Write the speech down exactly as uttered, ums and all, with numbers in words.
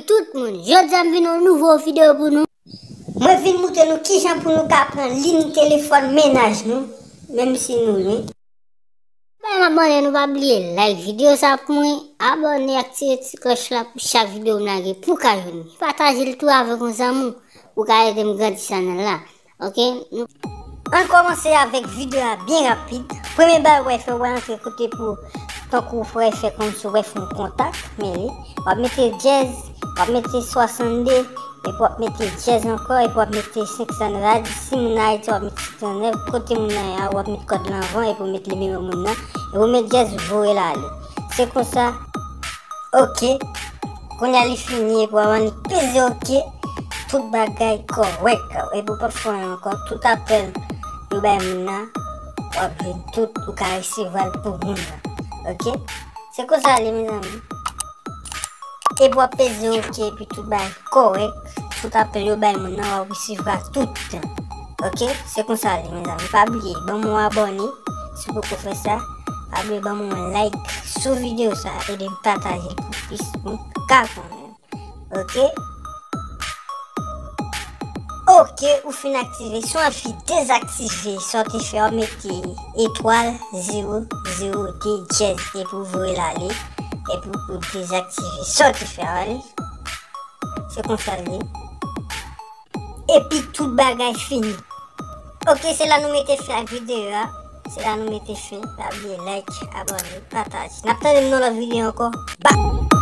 Tout moun, jodi a m vin yon nouvo videyo pou nou. Mwen vin moutre nou kijan pou nou ka pran liy telefòn mennaj nou, menm si nou lwen. Bèl abòne, nou pa bliye like videyo sa pou mwen, abòne, aktive ti klòch la pou chak videyo m lage pou ka jwenn li. Pataje l tou avèk yon zanmi w, ou ka ede m grandi chanèl la. Ok? Ann kòmanse avèk videyo a byen rapid. Premye bagay w pral fè, w pral antre kote pou, tankou w pral fè kòmsi w pral fè yon kontak, men li, w ap mete dyèz, w ap mete swasannde, epi w ap mete dyèz ankò, epi w ap mete senk san nèf. Si moun Ayiti, w ap mete senk san nèf, kote moun nan ye a, w ap met kòd lan anvan, epi w met nimewo moun nan, epi w met dyèz, voye l ale. Se konsa. Ok. Kounye a li fini, epi w ap annik peze ok. Tout bagay kòrèk. Epi w p ap fè anyen ankò. Tout apèl yo bay moun nan, w ap jwenn tout, ou ka resevwa l pou moun nan. Ok? Se konsa li, mezanmi. Epi w ap peze ok, epi tout bagay kòrèk. Tout apèl yo bay moun nan, w ap resevwa tout. Ok? Se konsa li, mezanmi. Pa bliye, ban m yon abòne, si w poko fè sa. Pa bliye ban m yon like sou videyo sa, ede m pataje l pou plis moun ka konnen. Ok? Ok, ou fin aktive. Si w anvi dezaktive, sa w te fè, w ap mete etwal zewo zewo de dyèz, epi w voye l ale, epi w dezaktive. Sa w te fè a, ale. Se konsa l ye. Epi tout bagay fini. Ok, se la nou mete fen ak videyo a. Se la nou mete fen. Pa bliye like, abòne, pataje. N ap tande m nan lòt videyo ankò. Bye!